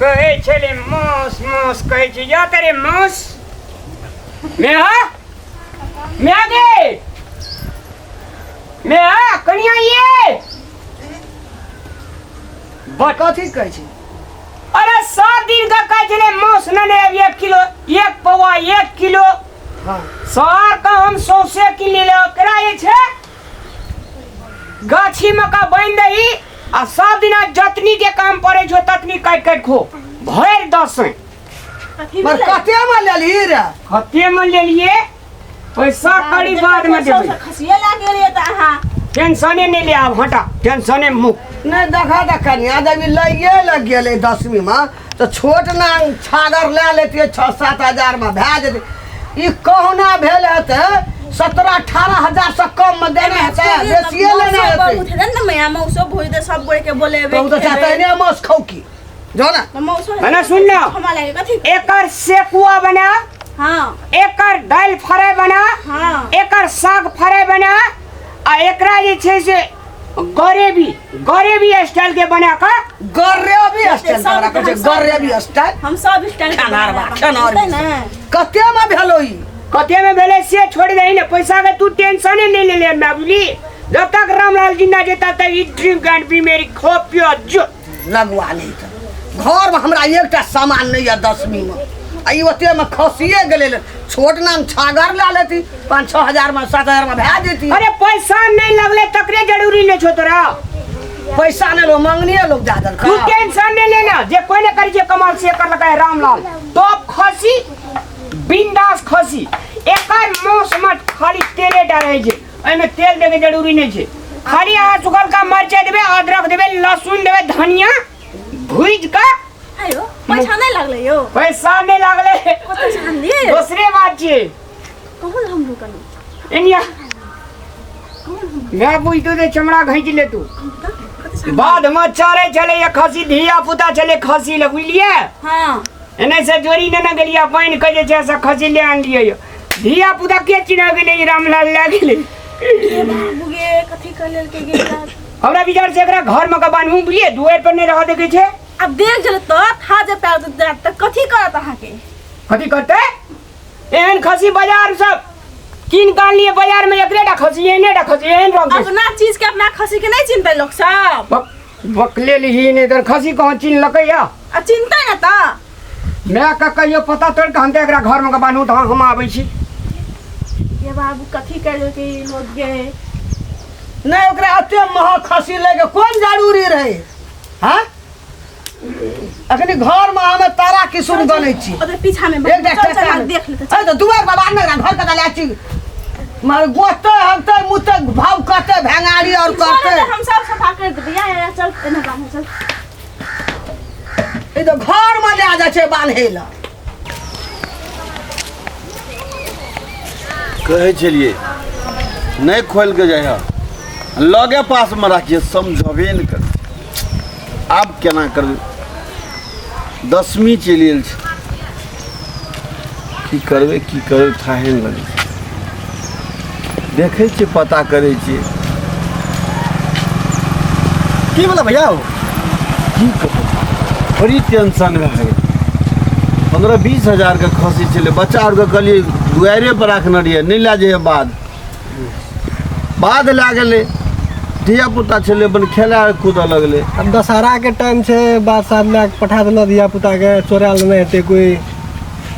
कहै छलै मांस मांस कहै छै या तेरे मांस मेहा मेहा गे मेहा कनिया ये बट कथी कहै छी अरे 7 दिन का कहै छलै मांस ने आबि 1 किलो, 1 पौआ, 1 किलो। शहर का हम सौंसे की लेले। ओकरा जे छै गाछी में का बान्हि दही आ सब दिना जतनी के काम पड़े छौ ततनी काटि काटि खो भरि दसैं। कथी पर भेलै? कते में लेलही रे? कते में लेलिए, पैसा कड़ी बाद में देबै। खसिए लाग गेलियै तऽ अहाँ टेंशने नहीं ले, आब हटा, टेंशने मुक्त। नहि देखा तऽ कनिया जब ई लैए लग गेलै दसवीं में तऽ छोट नांग छागर लए लेतियै, 6-7 हजार में भए जेतै। ई कहुना भेल हेतै 17-18 हजार से कम में देने हेतै, बेसिए लेने हेतै। बहुत हेतै ने मैया, मौसो भोज दे, सब गोरे के बोलेबै। तऽ ओ तऽ चाहते ने माछ खाउ की जो ने। मौसो। है ना, सुन ना। हमरा लागे कथी? एकर सेकुआ बना। एकर दालि फ्राई बना। एकर साग फ्राई बना आ एकरा जे छै से ग्रेवी, ग्रेवी स्टाइल के बना कऽ। ग्रेवी स्टाइल सब ककरा कहै छै? Gravy style. हम सब स्टाइल के खेनार बा, बनाबै खेनार। हेतै ने। कते में भेलो ई? कते में भेलै से छोड़ दही ने, पैसा के तू टेंशने नहीं ले ले मैं, बुझली? जब तक रामलाल जिंदा छै तब तक ई ड्रिंक एंड बी मेरी, खो पियो जो। लगुआ नहीं तऽ घरमे हमरा एकटा सामान नहि यऽ दसमीमे आ ई ओतेमे खसिए गेलै। छोट नाम छागर लए लेती, 5-6 हजारमे, 7 हजारमे भए जेती। अरे पैसा नहीं लगले तकरे जरूरी नहीं छो तोरा। पैसा नहि लो, मंगनीए लोग दए देलक। तू टेंशन नहीं लेना, जे कोई ने करी छे कमाल से कर लगा है रामलाल। टॉप खसी, बिंदास खसी। एकर मांस में खाली तेले टा रहे छे, एहिमे तेल देके जरूरी नहीं छे। खाली अहाँ सुखल का मरचाई देबे, अदरक देबे, लहसुन देबे, धनिया भूज का। आयो, पैसा नहि लागलै यौ? पैसा नहीं लागले। कतऽ से आनलियै? दोसरे बात छे। कहू ने हमरो कनी। एनिया मैं बुझतो ते चमड़ा घींच ले तू। कतऽ से? बाद में चरे छले ये खसी, धिया पुता छले खसी ले, बुझलिए? हाँ। एने से जोरी ने न गेलिए पानि के जे छै से खसी ले आनलिए यो। धिया पुता के चिन्ह गेलै ई रामलाल लए गेलै। गे बाबू गे, कथी कर लेलकै गे एकरा? हमरा विचार से एकरा घर में के बान्हू, बुझलिए? दुआरि पर नहीं रह देखे छै। आब देख जल तऽ खा जेतै तऽ कथी करत अहाँके? कथी करतै? एहन खसी बाजार सब कीन के आनलिए बाजार में, एकरे टा खसी, एहने टा खसी, एहन रंग के। अपना चीज के, अपना खसी के नहीं चिन्हतै लोक सब? बकले लिही नहीं तर खसी कहाँ चिन्हलकै या? आ चिन्हतै ने तऽ। माय के कहियो पता तोड़ के हम तऽ एकरा घर में के बान्हू तऽ हम आबै छी। ये बाबू, कथी कर लेलकै ई लोग गे? नहि, ओकरा एते महग खसी लैके कोन जरूरी रहै? हाँ, अखनी घरमे हमे तारा किशुन गनै छी। ओते पीछा में एकटा चल चल टका हम देख लेते। अरे तऽ दुआर पर बान्ह ने, घर कतऽ लए छी? मगर गोतै हगतै मुतै भाव कहतै भेंगारी और करतै। हम सब सफा कर देबै। या या चल, एना बान्ह, चल। ई तऽ घरमे लए जाइ छै बान्है लए। कहै छलियै नहि खोलि कऽ जइह, लगे पासमे राखिए, समझबे नहि कर। आब केना करबै? दसमी चलि गेल छै, की करबै, की करबै, थाहे नहि लगै छै। देखै छियै, पता करै छियै। की भेलै भैया हौ? की कहू, बड़ी टेंशन भए गेल। 15-20 हजारके खसी छलै। बच्चा आरके कहलियै दुआरे पर राखने रहियै, नहि लए जइयै। बाद बाद लए गेलै। धिया पुता छलै, अपन खेला कूदऽ लगलै। आब दशहराके टाइम छै, बात साथ लए कऽ पठा देलक धिया पुताके, चोरायल नहि हेतै कोइ।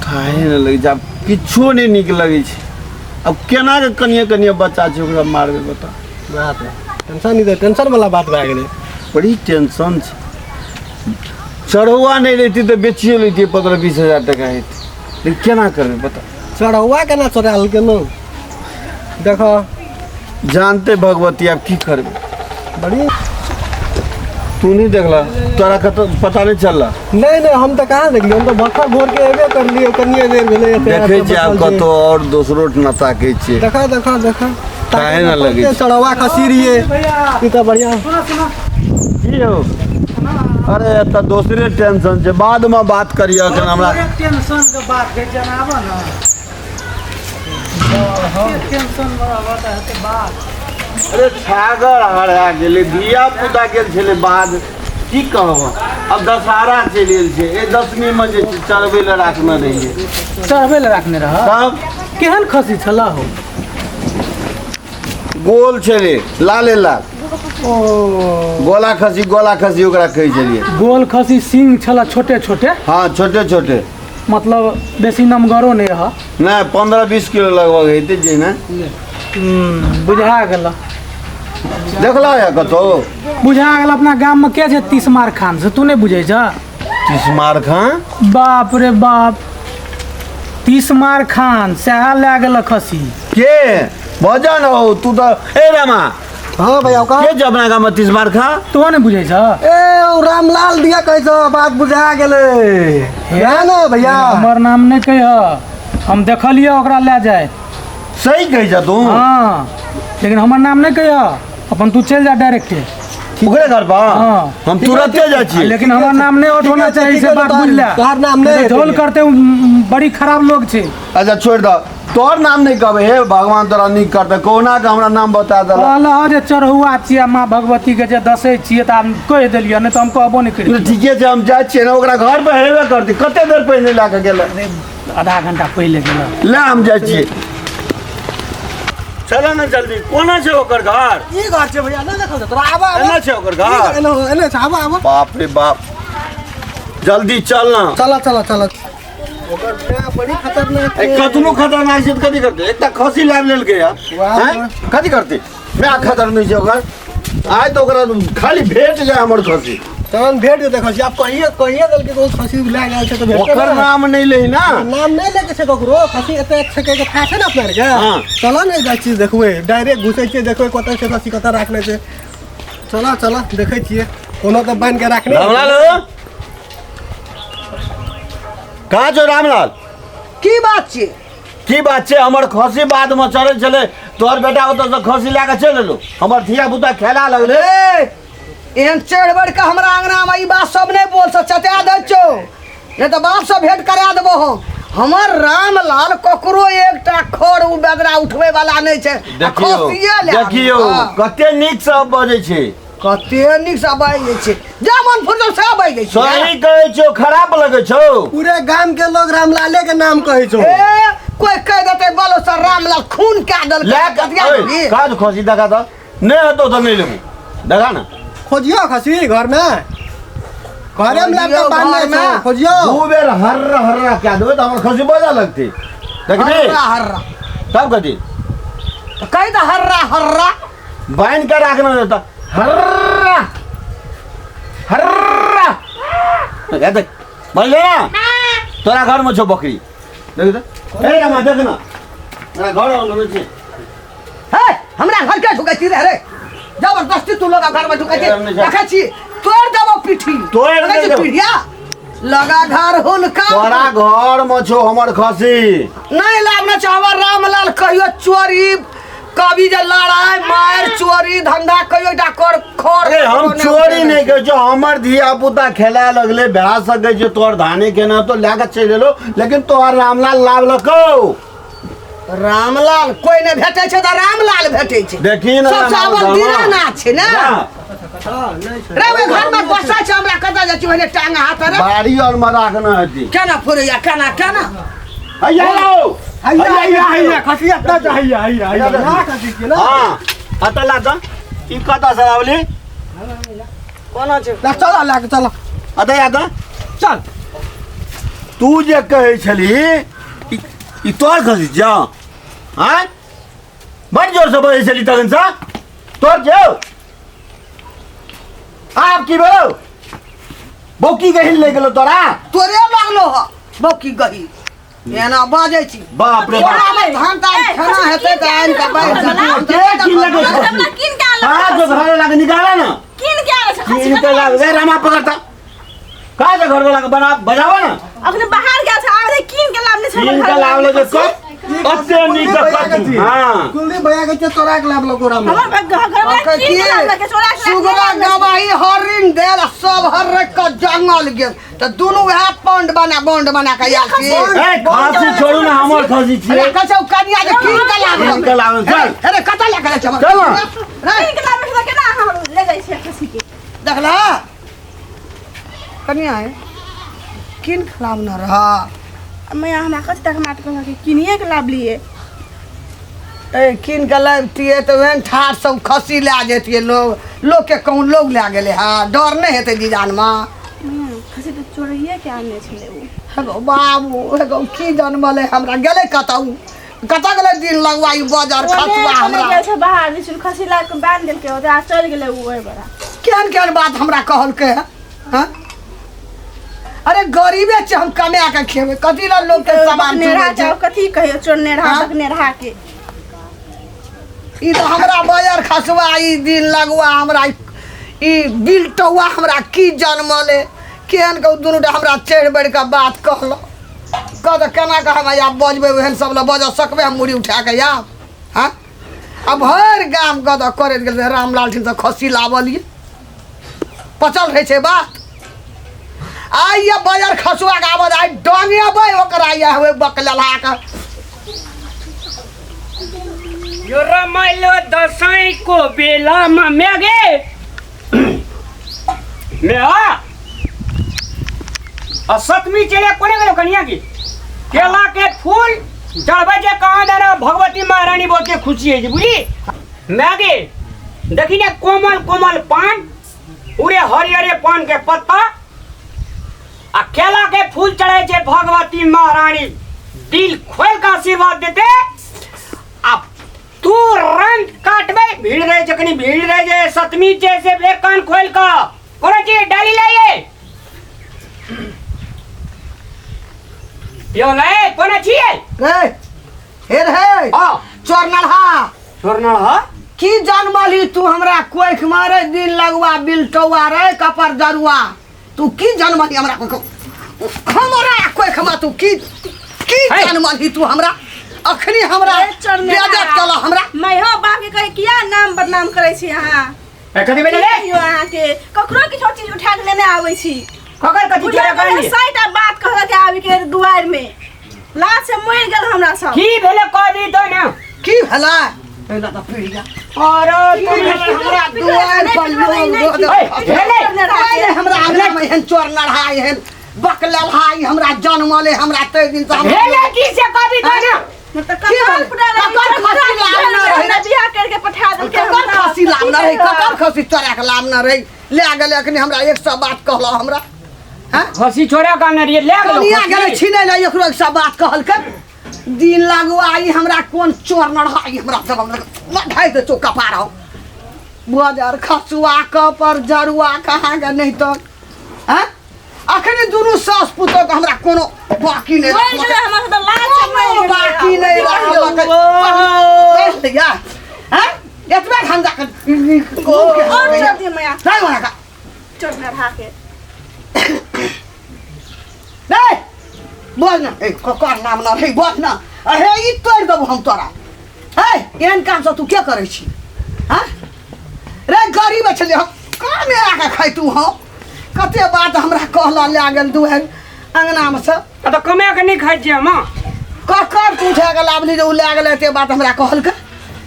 थाहे नहि लगै छै, आब किछो नहि नीक लगै छै। आब केना कऽ कनिए कनिए बच्चा छै, ओकरा मारबै, बता। वएह तऽ टेंशन, ई तऽ टेंशन वाला बात भए गेलै। बड़ी टेंशन छै। चढ़ौआ नहि रहितै तऽ बेचियो लैतियै, 15-20 हजार टका हेतै, लेकिन केना करबै, बता। चढ़ौआ केना चोरा लेलकै लोग देखो। जानते भगवती, आब की करबै? बड़ी तू नहीं देखला? तोरा कतऽ पता नहीं चलला? नहीं नहीं, हम तऽ कहाँ देखलियै, हम तऽ भट्ठा घोर के एबे करलियै, कनिए देर भेलै एते देखै आके छियै आब बैठल छियै। कतौ और दोसरो ठिना ताकै छियै। देखा देखा देखा। काहे ना लगै छै? चढ़ौआ खसी रहियै ई तऽ बढ़िया। की हो? अरे एतऽ दोसरे टेंशन छै, बाद में बात करियऽ, एखन हमरा टेंशन के बात है, जनाब ने टेंशन में रहबऽ तऽ हेतै बात। अरे छागर हरा गेलै, धिया पुता गेल छलै बाद। की कहब अब दशहरा चलि गेल छै, एहि दशमी मे जे छै चढ़बै लए राखने रहियै। चढ़बै लए राखने रह? तब केहन खसी छलह हो? गोल छलै, लाले लाल। ओ गोला खसी, गोला खसी ओकरा कहै छलियै। गोल खसी, सिंग छलह छोटे छोटे? हाँ, छोटे छोटे। मतलब बेसी नमगरो नहि रह? नहि, 15-20 किलो लगभग हेतै जे ने। बुझा गेल। देखला या कतौ? बुझा गेल। अपना गाममे के छै तीसमार खान, से तू नहि बुझै छ? तीसमार खान? बाप रे बाप, तीसमार खान सएह लए गेल खसी। के भजन हो तू तऽ ए रामा। हाँ भैया, कहा के छै अपना गाममे तीसमार खान? तू नहि बुझै छ? ए ओ रामलाल दिया कहै छ, बात बुझा गेलै है ना भैया। हमर नाम नहि कहिह, हम देखलियै ओकरा लए जाय। सही कहै छ तू? हाँ, लेकिन हमर नाम नहि कहिह, अपन तू चलि जा डायरेक्टे ओकरे घर पर। हाँ। हम तुरंते जाइ छी। लेकिन हमर नाम नहि उठोना ठीक है, चाही, ठीक से है, बात तोहर- बुझ ले। तोहर नाम नहि झोल हेतै। करते बड़ी खराब लोग छै। अच्छा छोड़ि दह, तोहर नाम नहि कहबै। हे भगवान तोरा नीक करतै, कहुना के हमरा नाम बता देलक। कहलह जे चढ़ौआ छियै माँ भगवती के, जे दसै छियै तऽ आब कहि देलियै, नहि तऽ हम कहबो नहि करितियै। ठीके छै, हम जाइ छियै ने ओकरा घर पर, हेबे करतै। कते देर पहिने लए कऽ गेलै? आधा घंटा पहिले गेल। ले, हम जाइ छियै, चल ने जल्दी। कोना छै ओकर घर? ई घर छै भैया, नहि देखल तोरा? आबा आबा। एना छै ओकर घर? एना एना छै, आबा आबा। बाप रे बाप, जल्दी चल ना। चल चल चल, ओकर माय बड़ी खतरनाक ए, छै। कतनो खतरनाक छै तऽ कथी करतै? एकटा खसी लाबि लेलकै या वाह, हैं? कथी करतै? माय खतरनाक छै ओकर। आइ तऽ ओकरा खाली भेट जाय हमर खसी। तहन भेट जेतै खसी। आब कहिए कहिए देलकै कि ओ खसी लए गेल छै तऽ भेटतै ओकर ने। नाम नहि लही ना। नाम नहि लेके छै ककरो। खसी एते छै के था छै ने अपना आरके। हाँ। चल ने, जाइ छियै देखबै, डायरेक्ट घुसै छियै, देखबै कतऽ छै खसी, कतऽ राखने छै। चल चल, देखै छियै, कोनो तऽ बान्हि के राखने। रामलाल हो, कहाँ छौ रामलाल? की बात छियै? की बात छै? हमर खसी बादमे चढ़ै छलै, तोहर बेटा ओतऽसँ खसी लए कऽ चलि एलौ, हमर धिया पुता खेला लगलै। ए, एहन चढ़ बढ़ के हमरा अंगना में ई बात सब नहीं बोल सक, चटा दै छौ, नहीं तो बाप से भेंट करा देबो हम। हमर रामलाल ककरो एकटा खर उ बेदरा उठबै वाला नहीं छै। आ देखियौ खसिये लए आनू। देखियौ। हाँ। कते नीक सब बजै छै। कते नीक से बाजै छै, जे मन फुरतौ से बाजै छै। सही कहै छौ, खराब लगै छौ? पूरे गाम के लोग रामलाले के नाम कहै छौ। ए, कोई कह देतै बोलो सर रामलाल खून कए देलकै। लए कऽ कतिया ओइ, देबही? काज खसी देखा तऽ नहि हेतौ तऽ नहि लेबू, देखा ने। खोजियो खसी घर में, घरे में खोजियौ लैपटॉप बांधने घरमे। छौ, खोजियो। दू बेर हर्र हर्र कए देबै तऽ हमर खसी बजऽ लगतै, देखबी। हर्रा हर्रा। तब कथी? तऽ कहि दे हर्रा हर्रा। बान्हि कऽ राखना तऽ हर्रा हर्रा हे देख, बजलै ने? तोरा घरमे छौ बकरी, देख तऽ। ए रमा, देख ने, मेरा घर आउनु छै। हे, हमरा घर के ढुकै छी रे? रे जबरदस्ती तू लोग घर में ढुकै छी? ए, हम नहि जाय। देखै छी, तोड़ देबो पीठी। तोड़ि देखै छी देबो। पीढ़िया लगा घर हुनका। तोरा घर में छौ हमर खसी। नहीं लाबने छौ। हमर रामलाल कहियो चोरी कभी जे लड़ाई मार चोरी धंधा कहियो एकटा कर खर। अरे हम चोरी नहि कहै छौ, हमर धिया पुता खेला लगलै, भए सकै छै तोहर धाने केना तो लए कऽ चलि एलौ, लेकिन तोहर रामलाल लाबलकौ। रामलाल कोई नहि भेटै छै तऽ रामलाल भेटै छै। देखी ने। सबसँ रामलाल अव्वल घरमे। दीनानाथ छै ने। ना, रे ओहि घरमे बसै छै, हमरा कतऽ जाइ छी ओहिने टांग हाथ रे। बाड़ी और में राखना हेती। केना फुरैया, केना केना? हैया यौ, हैया हैया हैया हैया, खसी एतऽ छै, हैया हैया हैया ना, खसी के ना। हाँ, अतऽ ला तऽ ई कतऽ से लावली? कोना छै? ला चल, ला के चल। अतऽ या तऽ चल। तू जे कहै छली ई तोहर खसी छौ? आँय, बड़ जोरसँ बजै छली तखनसँ, तोहर छौ? आब की भेलौ? बौकी गहिल लागि गेलौ तोरा? तोरे लागलो ह बौकी गही, एना बाजै छी। बाप रे बाप। तोरा में धान तान ए, खाना खसी हेतै कीन तऽ के आनि कऽ आनले बाजि हमरा? जेतै। के कीन लेलकै खसी? हमरा कीन के आनलक। हाँ, जो घर वाला के निकाला ना। कीन के आनल छै खसी। कीन के लाग रे रामा, पकड़ता कहाँ से घर वाला के बना बजावा ना। अखने बाहर गेल छै, आबे कीन के लाबने छै। कीन के लावलो जे कब कते नीक कथी। हाँ, कुलदीप भैया के छै, तोरा के लाबलको रामलाल। हमर घर वाला कहै कीन के लाबलक, चोरा के सुगरा गवाही हरिण देल आ सब हर के जंगल गेल तऽ दुनू वएह पौंड बना बॉन्ड बना के आयल छी। ए खांसी छोड़ू ना, हमर खसी अरे छियै। कहै छै ओ कनिया जे कीन के लाबल। कीन के लाबल, चल। अरे कतऽ लए के जाइ छै हमर? चल ना। रे कीन के लाबने छै तऽ केना अहाँ ले जाइ छियै खसी के? देखला। कनिया है किन खिलाब न रहा। मैया हमरा कथी तक हमरा तऽ कहलक कि किनिए के लाबलिए। ए किन के लाबितियै तऽ ओहन ठाढ़ सब खस्सी लए जैतियै लोग, लोकके कहूँ लोग लए गेलै। हँ डर नहि हेतै जीजानमे? मैया खस्सी तऽ चोरैए के आनने छलै ओ। हेगो बाबू हेगो की जनमलै हमरा, गेलै कतऽ उ? कतऽ गेलै दिन लगवा ई बजर ओने खसुआ ओने हमरा गेल छै बाहर दिस, खस्सी ला के बान्हि देलकै ओतऽ आ चलि गेलै ओ ओहि बड़ा। केहन केहन बात हमरा कहलकै हँ? हँ अरे गरीबे छै, हम कमा के खेबै, कथी लए लोकके सामान बकनेरहा चुनै छै? जाउ कथी कहियो चोरनेरहा हाँ? बकनेरहा के। ई तऽ हमरा बजर खसुआ ई दिन लगुआ हमरा ई बिलटौआ हमरा की जनमलै, केहन के दुनू टा हमरा चढ़ि बढ़ि कऽ बात कहलक। कह तऽ केना कऽ हम आब बजबै, ओहन सब लए बजऽ सकबै हम मुड़ी उठा कऽ आब? हँ आ भरि गाम गदह करैत गेल रामलाल ठीनसँ खस्सी लाबलियै, पचल रहै छै बात। आइ ये बजर खसुआ के आबऽ दे, आइ डंगेबै ओकरा ये ओहि बकलेलहा के। यो रमाइलो दसैँ को बेलामा मेघे मेहा आ सतमी चले कोने गेलो कनिया की केला के फूल चढ़बै जे कहाँ दाना भगवती महारानी बहुते खुशी होइ छै बुझली। मैगे देखी ने कोमल कोमल पान पूरे हरियरे पान के पत्ता आ केला के फूल चढ़ै छै भगवती महारानी दिल खोल के आशीर्वाद देते आ तुरंत काटबै। भीड़ रहै छै कनी, भीड़ रहै छै सतमी छै से फेर कान खोल के कोनो चीज डाली लाइए यो ले कोना छियै? रे हे रे हां चोर नलहा। चोर नलहा की जनमलही तू हमरा कोख मारे दिन लगुआ बिलटौआ रे कपर जरुआ, तू की जनमलही हमरा कोख हमरा कोख मा तू की की हे। जनमलही तू हमरा अखनी हमरा ए, चोर नलहा। बेइज्जत केलह हमरा। मैं हो बाप के कहे किया नाम बदनाम करै छी अहाँ? ए, कथी भेलै रे? कहियो अहाँके ककरो किछो चीज उठा के लेने आबै छी। ककर कथी बुझियौ चोरा ने, करलियै? सैटा बात कहलक आबि के दुआरि में लाज से मरि गेल हमरा सब। की भेलै कहबी तो ने? की भेलै? एना तऽ पीड़ जा। अरे की भेलै हमरा दुआरि पर लोग रोज ए, भेलै? अरे हमरा अंगना में एहन चोर नढ़ा एहन बकलेलहा हमरा जनमले हमरा ताहि दिन से हमरा भेलै की से कहबी तो ने? मतलब की कपार भेलै? फुटा रहै, ककर खस्सी लाबने रहै? हमरा बियाह करके पठा देलकै ककर हमरा। खस्सी लाबने रहै? की कहियौ? ककर खस्सी चोरा के लाबने रहै? लए गेलै अखनी हमरा 100 बात कहलक हमरा। हँ? खस्सी छोड़ा के आनने रहियै, लए गेलौ कनिया खस्सी। गेलै छिनै लए, एकरो 100 बात कहलकै। दिन लागू आई हमरा कोन चोर नढ़ाई हमरा जन्म ढाई दे चो कपार हो बजर खसुआ कपर जरुआ कहाँ के नहीं तो हैं अखनी दुनू सास पुतोह के हमरा कोनो बाकी नहीं मरि गेलै रखलकै। हमरा सब तऽ लाज से मरि कोनो गेलै। बाकी नहीं रखलकै। या हैं एतबे धंधा कर और चल दिए मैया नहीं होना का चोर नढ़ा के नहीं बोल ना ए ककर नाम ना रे बोल ना अहे ई तोड़ देबो हम तोरा। हे एहन काम से तू के करै छी? हाँ रे गरीब छलियै हम कमे आके खैतू हम। कते बात हमरा कहला लए गेल दुहन अंगनामे से। आ तऽ कमा के नहि खाइ छियै हम। ककर तू उठा के लाबली जे उ लए गेलै एते बात हमरा कहलकै।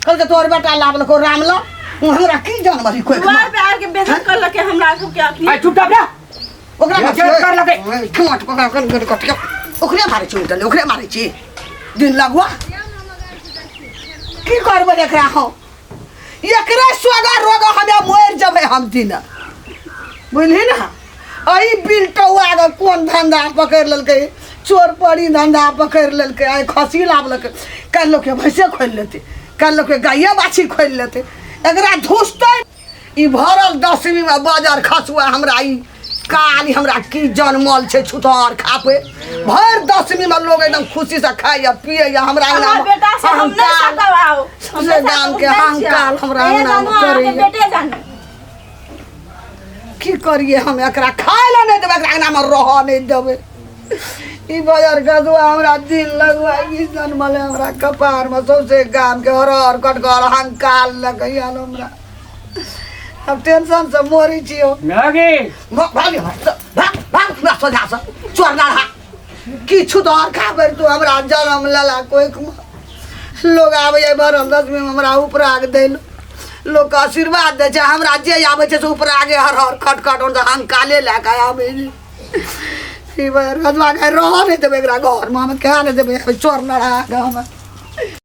कहलकै तोहर बेटा लाबलको रामलाल, उ हमरा की जानबही कोइ दुआर पे आके बेइज्जत करलकै हमरा सबके अखनी। आ चुपचाप रह। ओकरा बेइज्जत करलकै। खमट ओकरा कन कन कट के ओकरे मारै छी, उठल ओकरे मारै छी दिन लगुआ। की करबै एकरा हम? एकरे सोगा रोग हमे मरि जेबै हम दिन, बुझली ना? एहि बिलटौआ के कोन धंधा पकड़ि लेलकै, चोर परी धंधा पकड़ि लेलकै। आइ खस्सी लाबलकै, काल्हि लोकके भैंसे खोलि लेतै, काल्हि लोकके गाये बाछी खोलि लेतै। एकरा धुसतै ई भरल दसमी में बजर खसुआ हमरा ई काली हमरा की जनमल छै छुतहर खापे। भरि दसमी में लोग एकदम खुशी से खाइया पियैया। हमरा हमर अंगना में बेटा से हम नहीं अहंकार, सकब आउ। हम से नहीं गाम सकब, के हम नहीं अहंकार छियै। हमरा ए अंगना में जानू, अहाँके करैया। बेटे जानू। की करिए हम? एकरा खाय ला नहीं देबै, एकरा अंगना में रहऽ नहीं देबै। ई बजर खसुआ हमरा दिन लगुआ ई जनमल हमरा कपार में सौंसे गाम के हरहर कटकर अहंकार लगैया हमरा। अब टेंशन से मरै छियौ। मैगी भाग भाग भाग हमरा सोझा से चोर नढ़ा किछु दर खाबै तू हमरा जन्म लेला कोइ लोग आबैया भरल दसमी में हमरा उपराग दैल, लोग के आशीर्वाद दै छै। हमरा जे आबै छै से उपरागे हर हर खट खट हुनका अहंकाले लए कऽ आबै छै। ई रजवा के रह नहीं देबै एकरा घरमे, हम कए नहि देबै चोर लड़ा के हम।